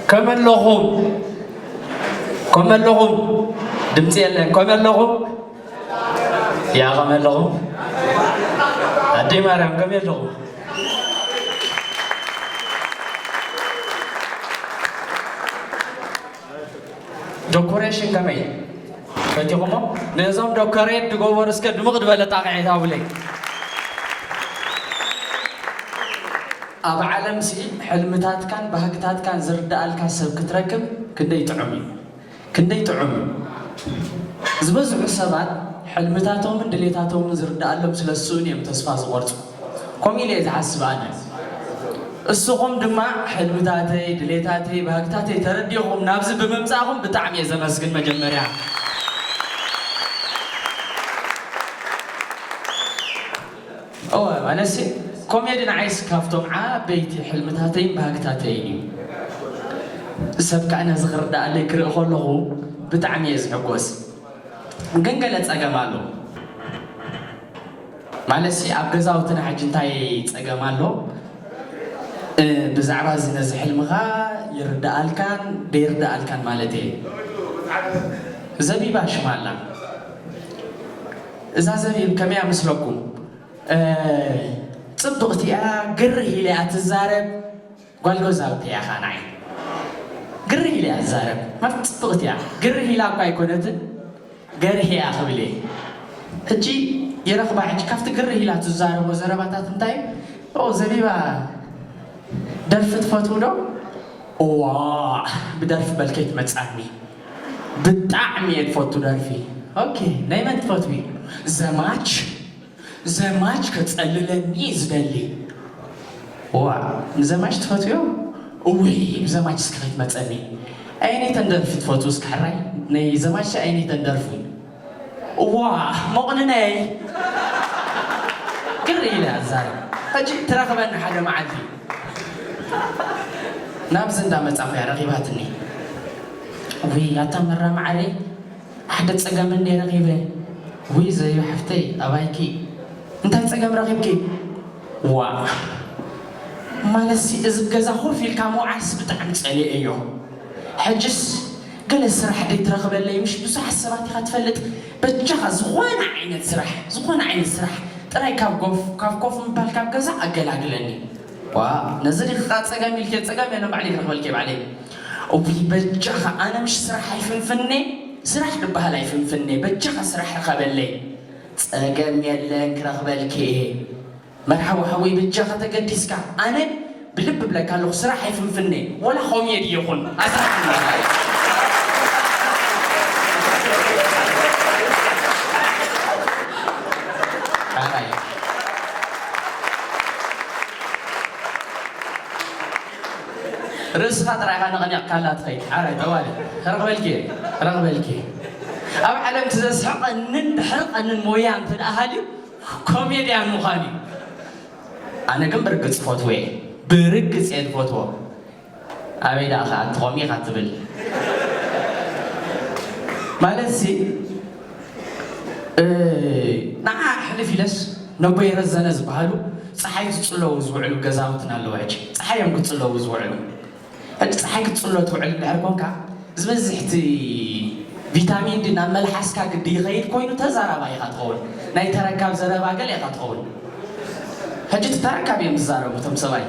ከመይ ኣለኹም? ከመይ ኣለኹም? ድምፂ የለን። ከመይ ኣለኹም? ያ፣ ከመይ ኣለኹም? ኣደይ ማርያም፣ ከመይ ኣለኹም? ዶኮሬሽን ከመይ ፈቲኹሞ? ነዞም ዶኮሬት ዝገበሩ እስከ ድምቕ ዝበለ ጣቕዒት ሃቡለይ። ኣብ ዓለምሲ ሕልምታትካን ባህግታትካን ዝርድኣልካ ሰብ ክትረክብ ክንደይ ጥዑም እዩ። ክንደይ ጥዑም እዩ። ዝበዝሑ ሰባት ሕልምታቶምን ድሌታቶምን ዝርድኣሎም ስለ ዝስእኑ እዮም ተስፋ ዝቖርጹ። ከምኡ ኢለ እየ ዝሓስብ ኣነ። እስኹም ድማ ሕልምታተይ፣ ድሌታተይ፣ ባህግታተይ ተረዲእኹም ናብዚ ብምምጻእኹም ብጣዕሚ እየ ዘመስግን መጀመርያ። እወ፣ ማለትሲ ኮሜዲ ንዓይስ ካብቶም ዓበይቲ ሕልምታተይን ባህግታተይን እዩ። ሰብ ከኣ ነዚ ክርድኣለይ ክርኢ ከለኹ ብጣዕሚ እየ ዝሕጎስ። ግን ገለ ጸገም ኣሎ። ማለትሲ ኣብ ገዛውትና ሕጂ እንታይ ጸገም ኣሎ? እ፣ ብዛዕባ እዚ ነዚ ሕልምኻ ይርድኣልካን ደይርድኣልካን ማለት እየ። ዘቢባ ሽማ ኣላ። እዛ ዘቢብ ከመይ እያ ምስለኩም? እ፣ ጽብቕቲ እያ፣ ግርህ ኢላ እያ ትዛረብ። ጓል ገዛውቲ እያ ኸኣ ንዓይ። ግርህ ኢላ እያ ትዛረብ። ማለት ጽብቕቲ እያ። ግርህ ኢላ እኳ ኣይኮነትን፣ ገርህ እያ ክብል እየ። ሕጂ ይረኽባ፣ ሕጂ ካብቲ ግርህ ኢላ ትዛረቦ ዘረባታት እንታይ እዩ? ኦ፣ ዘቢባ፣ ደርፊ ትፈትዊ ዶ? እዋ፣ ብደርፊ በል ከይትመጽኣኒ። ብጣዕሚ እየ ዝፈቱ ደርፊ። ኦኬ፣ ናይ መን ትፈትዊ? ዘማች። ዘማች ከጸልለኒ እዩ ዝደሊ። ዋ፣ ንዘማች ትፈትዮ? እውይ፣ ብዘማች እስከ ከይትመጸኒ። ኣየነይተን ደርፊ ትፈትው እስከ ሕራይ? ናይ ዘማች ኣየነይተን ደርፊ? ዋ፣ መቑንነይ። ግር ኢለ ኣዛርብ። ሕጂ ትረኽበኒ ሓደ መዓልቲ። ናብዚ እንዳመጻኹ እያ ረኺባትኒ። ውይ፣ ኣታ መራ መዓረይ፣ ሓደ ጸገም እንደ ረኺበ። ውይ፣ ዘዩ ሓፍተይ፣ ኣባይኪ። እንታይ ጸገም ረኺብኪ? ዋ። ማለትሲ፣ እዚ ገዛ ኮፍ ኢልካ ምውዓልስ ብጣዕሚ ጸሊኤዮ። ሕጅስ፣ ገለ ስራሕ ደይ ትረኽበለይ፣ ምሽ ብዙሓት ሰባት ኢኻ ትፈልጥ። በጃኻ ዝኾነ ዓይነት ስራሕ፣ ዝኾነ ዓይነት ስራሕ፣ ጥራይ ካብ ጎፍ-፣ ካብ ኮፍ ምባል ካብ ገዛ ኣገላግለኒ። ዋ፣ ነዚ ዲኺ ኸዓ ጸገም ኢልኪ፣ ጸገም የለን፣ ባዕለይ ክረኽበልኪ ባዕለይ። እውይ፣ በጃኻ፣ ኣነ ምሽ ስራሕ ኣይፍንፍኔ፣ ስራሕ ድበሃል ኣይፍንፍኔ፣ በጃኻ ስራሕ ርኸበለይ። ጸገም የለን፣ ክረኽበልኪ እየ። መርሓባ ሓወይ፣ በጃኻ ተገዲስካ፣ ኣነ ብልቢ ብለካ ኣለኹ፣ ስራሕ ኣይፍንፍኔ፣ ወላ ኮሜዲ ይኹን፣ ኣስራሕኒ። ሓራይ። ርእስኻ ጥራይ ኢኻ ነቐኒቕካላ ትኸይድ። ሓራይ ጠዋሊ። ክረኽበልኪ እየ። ክረኽበልኪ እየ። ኣብ ዓለም እቲ ዘስሕቐንን ደሕርቐንን ሞያ እንተ ደኣ ሃልዩ፣ ኮሜድያን ምዃን እዩ። ኣነ ግን ብርግጽ እፈትዎ እየ። ብርግጽ እየ ዝፈትዎ። ኣበይ ደኣ ከኣ ትኾም ኢኻ ትብል? ማለትሲ፣ እ፣ ንዓ ሕልፍ ኢለስ ነቦይ ረዘነ ዝበሃሉ ጸሓይ ዝጽለዉ ዝውዕሉ ገዛውትና ኣለዉ። ሕጂ ጸሓይ እዮም ክጽለዉ ዝውዕሉ። ሕጂ ጸሓይ ክትጽሎ ትውዕል እንድሕር ኮንካ፣ ዝበዝሕ እቲ ቪታሚን ዲ ናብ መልሓስካ ግዲ ይኸይድ ኮይኑ ተዛራባይ ኢኻ ትኸውን። ናይ ተረካብ ዘረባ ገለ ኢኻ ትኸውን። ሕጂ እቲ ተረካብ እዮም ዝዛረቡ እቶም ሰብኣይ።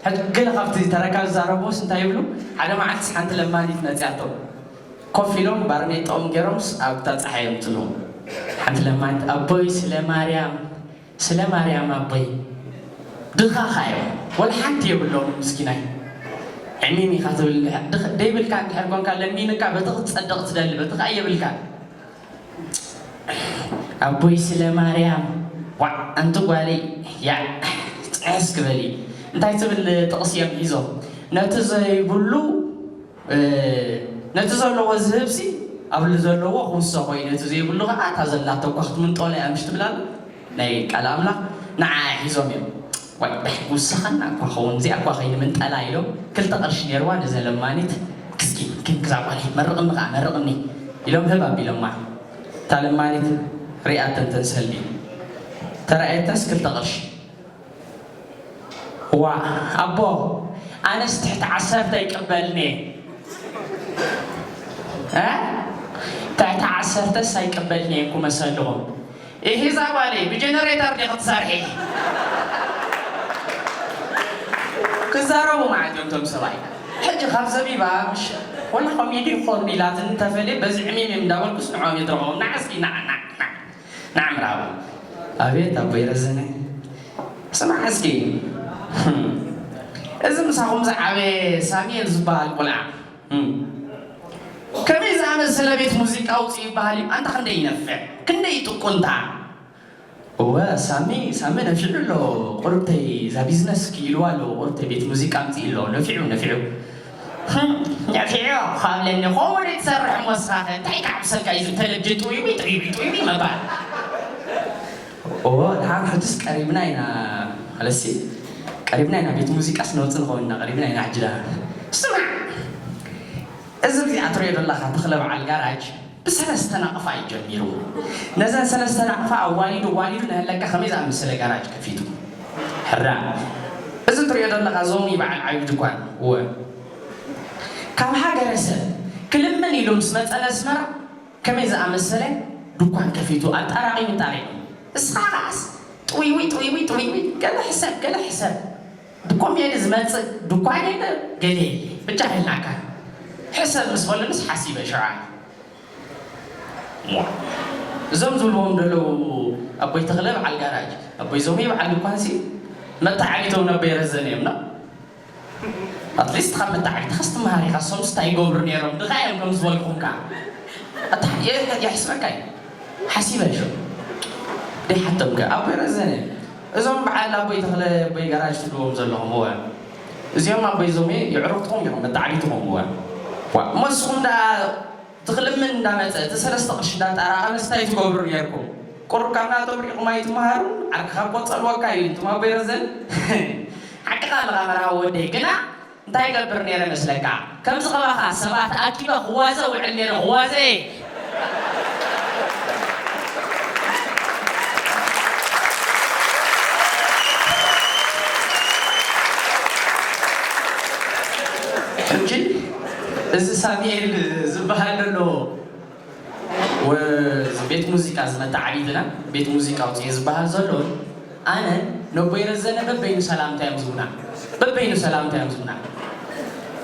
ሕጂ ገለ ካብቲ ተረካብ ዝዛረብዎስ እንታይ ይብሉ? ሓደ መዓልትስ ሓንቲ ለማኒት መጺኣቶም። ኮፍ ኢሎም ባርኔጣኦም ገይሮምስ ኣብታ ጸሓይ የምጽሉ። ሓንቲ ለማኒት፣ "ኣቦይ ስለ ማርያም፣ ስለ ማርያም ኣቦይ፣ ድኻ ኻዮም፣ ወላ ሓንቲ የብሎም ምስኪናይ። ዕሚም ኢኻ ትብል፣ ድኽ-፣ ደይብልካ እንድሕር ኮንካ ለሚንካ በቲ ክትጸድቕ ትደሊ፣ በቲ ኸኣ የብልካን። ኣቦይ ስለ ማርያም፣ ዋዕ፣ ኣንቲ ጓለይ፣ ያዕ፣ ጽዕስ ክበሊ። እንታይ ትብል ጥቕሲ እዮም ሒዞም? ነቲ ዘይብሉ፣ እ፣ ነቲ ዘለዎ ዝህብሲ፣ ኣብ ዘለዎ ክውሰኾ እዩ፣ ነቲ ዘይብሉ ኸዓ እታ ዘላቶ እኳ ክትምንጠሎ እያ፣ ምሽ ትብላሉ? ናይ ቃል ኣምላኽ ንዓ ሒዞም እዮም። ዋይ፣ ዳሕ ክውሰኸና እኳ ኸውን፣ እዚኣ እኳ ከይንምንጠላ ኢሎም፣ ክልተ ቅርሺ ነይርዋ ነዛ ለማኒት፣ "ክስኪ፣ ክንክዛ ጓለይ፣ መርቕኒ ኸዓ፣ መርቕኒ" ኢሎም ህብ ኣቢሎማ። እታ ለማኒት ሪኣተን ተንሰልዲ። ተራእየተንስ ክልተ ቅርሺ። ዋ ኣቦ ኣነስ ትሕቲ ዓሰርተ ኣይቅበልኒ እ ትሕቲ ዓሰርተስ ኣይቅበልኒ እኩ መሰልኹም። ኢሂ እዛ ጓለይ ብጀነሬተር ዲኺ ትሰርሒ? ክዛረቡ ማለት እዮም እቶም ሰብኣይ። ሕጂ ካብ ዘቢባ ምሽ ወላ ኮሜዲ ክኾኑ ኢላትኒ ተፈልየ በዚ ዕሚም እዮም እንዳበልኩስ ንዖም እየ ዝረኸቦም። ንዓ እስኪ ንዓ ንዓ ንዓ ንዓ ምራቡ። ኣቤት ኣቦይ ረዘነ ስማዕ እስኪ እዚ ምሳኹም ዝዓበየ ሳሚኤል ዝበሃል ቆልዓ ከመይ ዝኣመሰለ ቤት ሙዚቃ ኣውፅኡ ይበሃል እዩ ኣንታ ክንደይ ይነፍዕ ክንደይ ይጥቁንታ እወ ሳሚ ሳሚ ነፊዑ ኣሎ ቁርብተይ እዛ ቢዝነስ ክኢልዋ ኣሎ ቁርብተይ ቤት ሙዚቃ ኣምፅኡ ኣሎ ነፊዑ ነፊዑ ነፊዑ ካብ ለኒ ከምኡ ትሰርሕ ሞስኻኸ እንታይ ከዓብሰልካ እዩ ተለብጅ ጥውይዊ ጥውይዊ ጥውይዊ መባል እዎ ድሓር ሕጅስ ቀሪብና ኢና ኣለሲ ቀሪብና ኢና ቤት ሙዚቃስ ነውፅእ ንኸውን ኢና ቀሪብና ኢና ሕጂ ዳ ስማዕ እዚ ጊዜ ኣትሪኦ ዘለኻ ተኽለ በዓል ጋራጅ ብሰለስተ ናቕፋ እዩ ጀሚሩ ነዘን ሰለስተ ናቕፋ ኣዋሊዱ ኣዋሊዱ ነህለካ ከመይ ዝኣመሰለ ጋራጅ ከፊቱ ሕራ እዚ ትሪኦ ዘለኻ ዞሚ በዓል ዓብዩ ድኳን እወ ካብ ሃገረ ሰብ ክልምን ኢሉ ምስ መፀ ነስመራ ከመይ ዝኣመሰለ ዱኳን ከፊቱ ኣጣራቒ ምጣሪቑ እስኻ ኸዓስ ጥውይውይ ጥውይውይ ጥውይውይ ገለ ሕሰብ ገለ ሕሰብ ብኮሜዲ ዝመፅእ ዱኳን የለ ገለ የለ ብቻ ህላካ ሕሰብ ምስ በሉንስ ሓሲበ ሸውዓይ እዞም ዝብልዎም ዘለዉ ኣቦይ ተኽለ በዓል ጋራጅ ኣቦይ ዞሜ በዓል ዱኳንሲ መተዓቢቶም ኣቦይ ረዘነ እዮም ነው ኣትሊስት ካብ መተዓቢትኻስ ትመሃር ኢኻ። እሶምስ እንታይ ይገብሩ ነይሮም? ድኻ እዮም ከም ዝበልኩም ከኣ። ኣታ የሕስበካ እዩ። ሓሲበ ሹ ደይሓቶም ከ ኣቦይ ረዘነ እዞም በዓል ኣቦይ ተኽለ ኣቦይ ጋራጅ ትብልዎም ዘለኹም እወ እዚኦም ኣቦይ ዞሜ የዕሩኽትኹም ኢኹም መተዓቢትኹም እወ ዋ እሞ ንስኹም ደኣ እቲ ክልምን እንዳመጸ እቲ ሰለስተ ቅርሺ እንዳጣራቐ መስታይ ትገብሩ ነርኩም። ቁሩብ ካብ ናቶም ሪኢኹም ኣይትመሃሩ። ዓርኪ ካብ ቆጸልወካ እዩ እንቱም ኣቦይ ረዘን። ሓቅኻ ኣለኻ መርሃዊ ወደይ ግና እንታይ ይገብር ነይረ መስለካ ከምዚ ከባኻ ሰባት ኣኪበ ክዋዘ ውዕል ነይረ ክዋዘ ሕጂ እዚ ሳሙኤል ዝበሃል ዘሎ ወዚ ቤት ሙዚቃ ዝመተዓቢትና ቤት ሙዚቃ ኣውፅኤ ዝበሃል ዘሎ ኣነ ነቦይ ረዘነ በበይኑ ሰላምታ እዮም ዝቡና በበይኑ ሰላምታ እዮም ዝቡና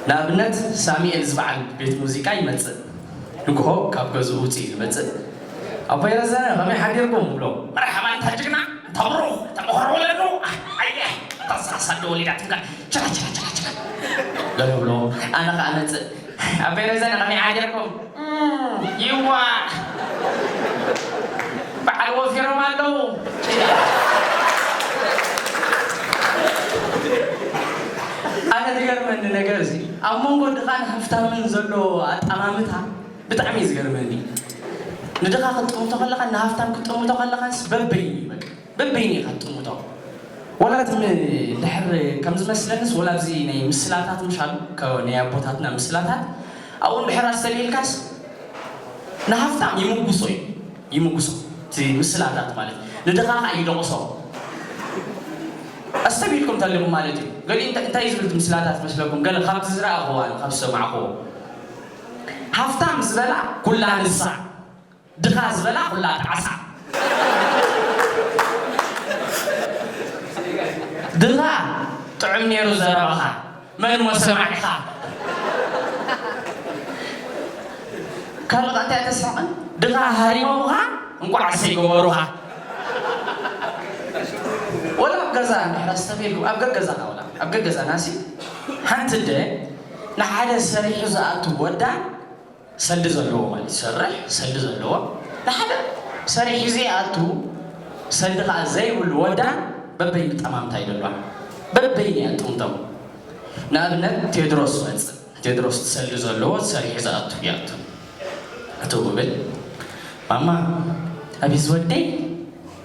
ንኣብነት ሳሙኤል ዝበዓል ቤት ሙዚቃ ይመፅእ ንግሆ ካብ ገዝኡ ውፅእ ይመፅእ ኣቦይ ረዘነ ከመይ ሓዲርኩም ብሎ መርሓባ እንታ ጅግና እንታ ብሩኽ እንታ መኸር ወለዱ ኣየ እንታ ሳሳ ዶ ወሊዳትካ ችራ ችራ ችራ ችራ ገለ ብሎ ኣነ ከዓ መፅእ ኣበይ ረዘነ ከመይ ሓዲርኩም ይዋ በዓል ወፊሮም ኣለዉ ኣነ ዝገርመኒ ነገር እዚ ኣብ መንጎ ድኻን ሃፍታምን ዘሎ ኣጠማምታ ብጣዕሚ እዩ ዝገርመኒ ንድኻ ክትጥምቶ ከለኻ ንሃፍታም ክትጥምቶ ከለኻስ በበይ እዩ በቃ በበይኑ ኢኻ ትጥምቶ ወላ ትም ድሕር ከም ዝመስለንስ ወላ ኣብዚ ናይ ምስላታት ምሽ ኣሎ ናይ ኣቦታትና ምስላታት ኣብኡ እንድሕር ኣስተልኢልካስ ንሃፍታም ይምጉሶ እዩ ይምጉሶ እቲ ምስላታት ማለት ንድኻ ከዓ ይደቕሶ ኣስተብሂልኩም ተሊኹም ማለት እዩ ገሊኡ እንታይ ዝብል ምስላታት መስለኩም ገለ ካብቲ ዝረኣኽዎ ኣነ ካብ ዝሰማዕኽዎ ሃፍታም ዝበላ ኩላ ንሳ ድኻ ዝበላ ኩላ ጣዕሳ ድኻ ጥዑም ነይሩ ዘረባኻ መን ሞ ሰማዒኻ ካልእ እንታይ ተስሕቕን ድኻ ሃሪሞምኻ እንቋዕ ሰይገበሩኻ ወላ ኣብ ገዛ እንድሕር ኣስተብሂልኩም ኣብ ገገዛኻ ወላ ኣብ ገገዛና ሲ ሓንቲ ደ ንሓደ ሰሪሑ ዝኣቱ ወዳ ሰልዲ ዘለዎ ማለት ይሰርሕ ሰልዲ ዘለዎ ንሓደ ሰሪሑ ዘይኣቱ ሰልዲ ከዓ ዘይብሉ ወዳ በበይኑ ጠማምታ ይደልዋ በበይኑ እያ ጥምቶም ንኣብነት ቴድሮስ መፅእ ቴድሮስ ሰልዲ ዘለዎ ሰሪሑ ዝኣቱ ይኣቱ እቶ ብብል ማማ ኣቤት ዝወደይ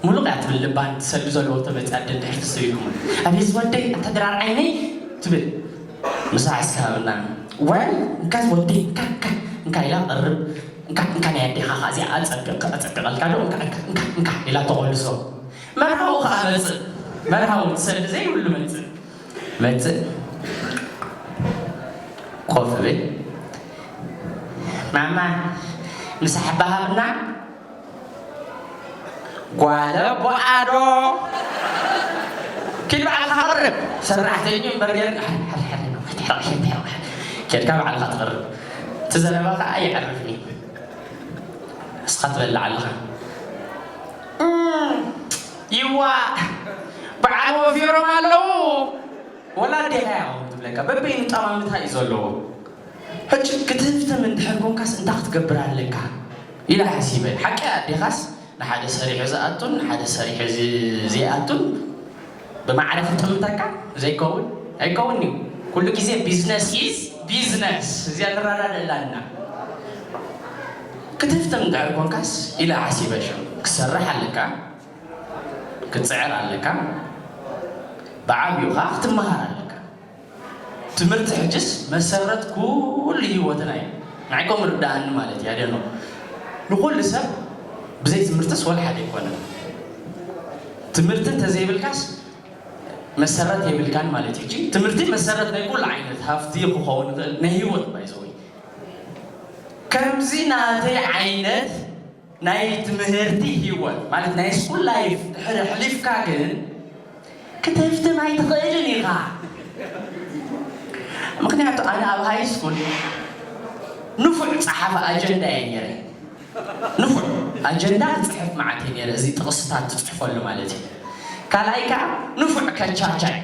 ሙሉቕ እያ ትብል ልባን ሰልዲ ዘለዎ ተመፅያ ደድሕር ተሰቢልኩም ኣቤት ዝወደይ ኣንታ ድራር ዓይነይ ትብል ምሳ እስካ ሃብና ዋይ እንካ ወዲ እንካ እንካ እንካ ኢላ ቀርብ እንካ እንካ ናይ ኣዴኻ ካ እዚኣ ኣፀብቅ ኣፀብቀልካ ዶ እንካ እንካ እንካ እንካ ኢላ ተቆልሶ መርሃዊ ከዓ መፅእ መርሃዊ ትሰሊ ዘይብሉ መፅእ መጽእ ኮፍ ብል። ማማ፣ ምሳሕ ባሃብና? ጓለ ቦኣዶ። ኪድ በዓልኻ ቕርብ። ሰራሕተኛ እምበር ገይር-፣ ኬድካ በዓልኻ ትቕርብ። እቲ ዘረባ ኸዓ ይዕርፍኒ። ንስኻ ትበልዕ ኣለኻ። እም፣ ይዋ፣ በዓል ወፊሮም ኣለዉ። ወላ ኣዴኻ እያ ትብለካ። በበይኑ ጠማምታ እዩ ዘለዎ። ሕጂ ክትህፍትም እንድሕር ኮንካስ እንታይ ክትገብር ኣለካ? ኢለ ሓሲበ። ሓቂ ኣዴኻስ ንሓደ ሰሪሑ ዝኣቱን ንሓደ ሰሪሑ ዚ-፣ ዘይኣቱን ብማዕረ ክጥምተካ ዘይከውን ኣይከውን እዩ። ኩሉ ግዜ ቢዝነስ ኢዝ ቢዝነስ። እዚኣ ንረዳደላ እና ክትህፍትም እንድሕር ኮንካስ ኢለ ሓሲበ። ሽዑ ክትሰርሕ ኣለካ፣ ክትጽዕር ኣለካ፣ ብዓብዩ ኸዓ ክትመሃር ኣለካ። ትምህርቲ ሕጅስ መሰረት ኩሉ ህይወትና እዩ። ንዓይ ከምኡ ርድኣኒ ማለት እዩ። ኣደኖ ንኹሉ ሰብ ብዘይ ትምህርትስ ወላ ሓደ ኣይኮነን። ትምህርቲ እንተዘይብልካስ መሰረት የብልካን ማለት እዩ። ሕጂ ትምህርቲ መሰረት ናይ ኩሉ ዓይነት ሃፍቲ ክኸውን ይኽእል፣ ናይ ህይወት ባይዘወይ። ከምዚ ናተይ ዓይነት ናይ ትምህርቲ ህይወት ማለት ናይ ስኩል ላይፍ ድሕሪ ሕሊፍካ ግን ክትህፍትም ኣይትኽእልን ኢኻ። ምኽንያቱ ኣነ ኣብ ሃይ ስኩል ንፉዕ ጸሓፊ ኣጀንዳ እየ ነይረ። ንፉዕ ኣጀንዳ ክጽሕፍ መዓት እየ ነይረ። እዚ ጥቕስታት ትጽሕፈሉ ማለት እዩ። ካልኣይ ከኣ ንፉዕ ከቻቻይ።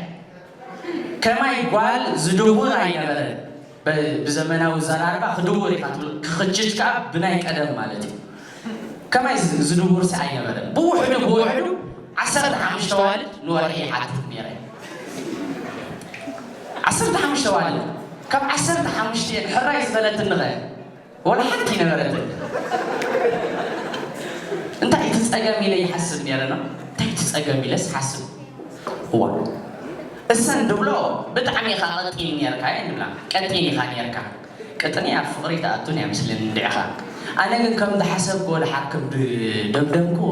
ከማይ ጓል ዝድውር ኣይነበረን። ብ-፣ ብዘመናዊ ዘራርባ ክድውር ኢኻ ትብል፣ ክኽችች ከኣ ብናይ ቀደም ማለት እዩ። ከማይ ዝ-፣ ዝድውር ሲ ኣይነበረን። ብውሕዱ፣ ብውሕዱ ዓሰርተ ሓሙሽተ ዋልድ ንወርሒ ይሓትት ነይረ። ዓሰርተ ሓሙሽተ ዋልድ። ካብ ዓሰርተ ሓሙሽተ ሕራይ ዝበለትኒ ኸ? ወላ ሓንቲ ኣይነበረትን። እንታይ እቲ ጸገም ኢለ ይሓስብ ነይረ ነው። እንታይ እቲ ጸገም ኢለስ ሓስብ። እዋ። እሰን ድብሎ ብጣዕሚ ኢኻ ቀጢን ነርካ እየን ድብላ። ቀጢን ኢኻ ነርካ። ቅጥኒ ኣብ ፍቕሪ ትኣቱን እያ ምስልን እንድዕኻ። ኣነ ግን ከም ዝሓሰብክዎ ድሓር ከም ዝደምደምክዎ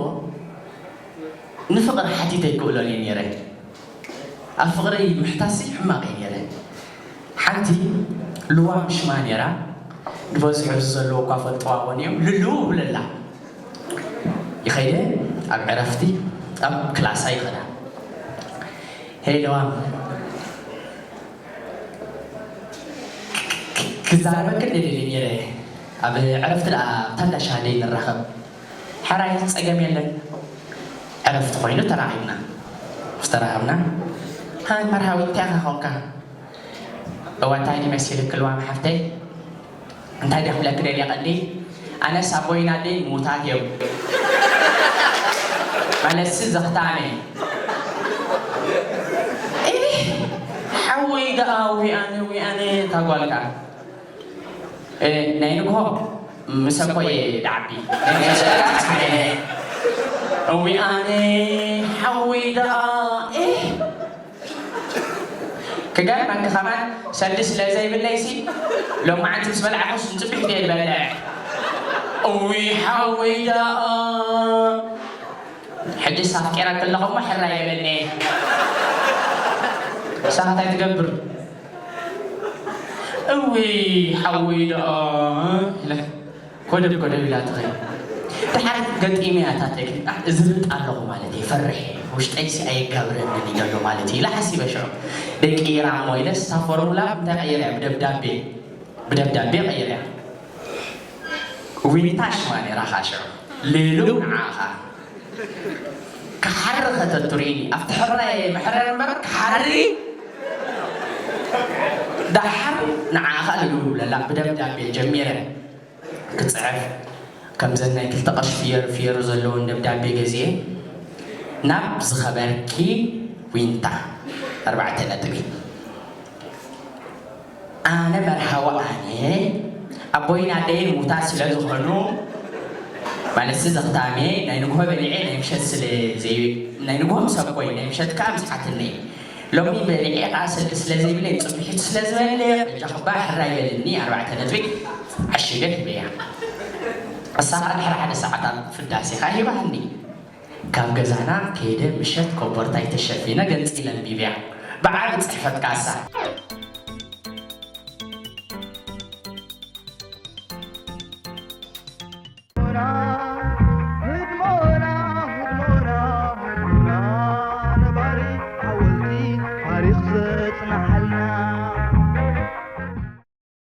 ንፍቕሪ ሓቲተ ኣይክእሎን እየ ነይረ። ኣብ ፍቕረይ ምሕታሲ ሕማቕ እየ ነይረ። ሓንቲ ልዋም ሽማ ነይራ። ዝበዝሑ ኣብዚ ዘለዉ እኳ ፈልጥዋ እውን እዮም። ልልው እብለላ። ይኸይደ ኣብ ዕረፍቲ ኣብ ክላሳ ይኸዳ። ሄይ ልዋም፣ ክዛረበክን ደልየ ነይረ። ኣብ ዕረፍቲ ደኣ ኣብታ እንዳ ሻሂ ደይ ንራኸብ። ሕራይ ጸገም የለን። ዕረፍቲ ኮይኑ ተራኺብና። ምስ ተራኸብና፣ "ሃይ መርሃዊ፣ እንታይ ኢኻ ኾንካ?" "እዋ፣ እንታይ ድዩ መሲልኪ ልዋም ሓፍተይ?" "እንታይ ድየ ክብለኪ ደልየ ቀንዲ? ኣነስ ኣቦይን ኣደይን ምዉታት እዮም። ማለትሲ ዘኽታመ." "ኢህ፣ ሓወይ ደኣ፣ ዊኣነ፣ ዊኣነ፣ እታ ጓልካ?" "እ፣ ናይ ንግሆ ምስ ኣቦይ ደዓቢ። ናይ ንግሆ ምስ ኣቦይ ደዓቢ። እዊ ኣነ ሓወይ ደኣ፣ እ፣ ክገርመኪ ከማን ሰልዲ ስለ ዘይብለይሲ፣ ሎማዓንቲ ምስ በላዕኩስ ንጽቢሕ እየ ዝበልዕ። እዊ ሓወይ ደኣ፣ ሕጂስ ኣፍቂረኪ ኣለኹ እሞ ሕራይ የብለይን። ንሳ እንታይ ትገብር?" "እዊ ሓወይ ደኣ" ኢለ ኮደብ ኮደብ ኢላ ትኸይድ። ድሓር ገጢመያ እታ ቴክኒክ፣ "ኣሕ፣ እዝብጥ ኣለኹ ማለት እየ፣ ይፈርሕ እየ፣ ውሽጠይሲ ኣየጋብረንን እዩ ዘሎ ማለት እዩ" ኢለ ሓሲበ። ሽዑ ደይ ቀይራ እሞ ኢለስ እታ ፎርሙላ እንታይ ቀይረያ? ብደብዳቤ፣ ብደብዳቤ ቀይረያ። ዊንታ ሽማ ነይራ ኸዓ ሽዑ። ልሉ ንዓኻ ክሓሪ ከተቱሪኒ፣ ኣብቲ ሕራይ መሕረር እምበር ክሓሪ። ደሓር ንዓኻ ልሉ ብለላ ብደብዳቤ ጀሚረ ክጽዕፍ፣ ከምዘን ናይ ክልተ ቅርሺ ፍየሩ ፍየሩ ዘለውን ደብዳቤ ገዚኤ ናብ ዝኸበርኪ ዊንታ ኣርባዕተ ነጥቢ። ኣነ መርሃዊ ኣነ ኣቦይን ኣደይን ሙታት ስለ ዝኾኑ፣ ማለትሲ ዘኽታሜ ናይ ንግሆ በሊዐ ናይ ምሸት ስለ ዘይ-፣ ናይ ንግሆ ምስ ኣቦይ ናይ ምሸት ከኣ ምስ ሓትነይ። ሎሚ በሊዐ ከኣ ስልዲ ስለ ዘይብለይ ጽብሒቱ ስለ ዝበልዕ በጃኹባ ሕራይ በልኒ ኣርባዕተ ነጥቢ ዓሺገ ሂበያ። እሳ ከኣ ድሕሪ ሓደ ሰዓት ኣብ ፍዳሴ ከኣ ሂባኒ። ካብ ገዛና ከይደ ምሸት ኮቦርታይ ተሸፊነ ገንጺለ ኣንቢበያ። ብዓቢ ጽሒፈትካሳ።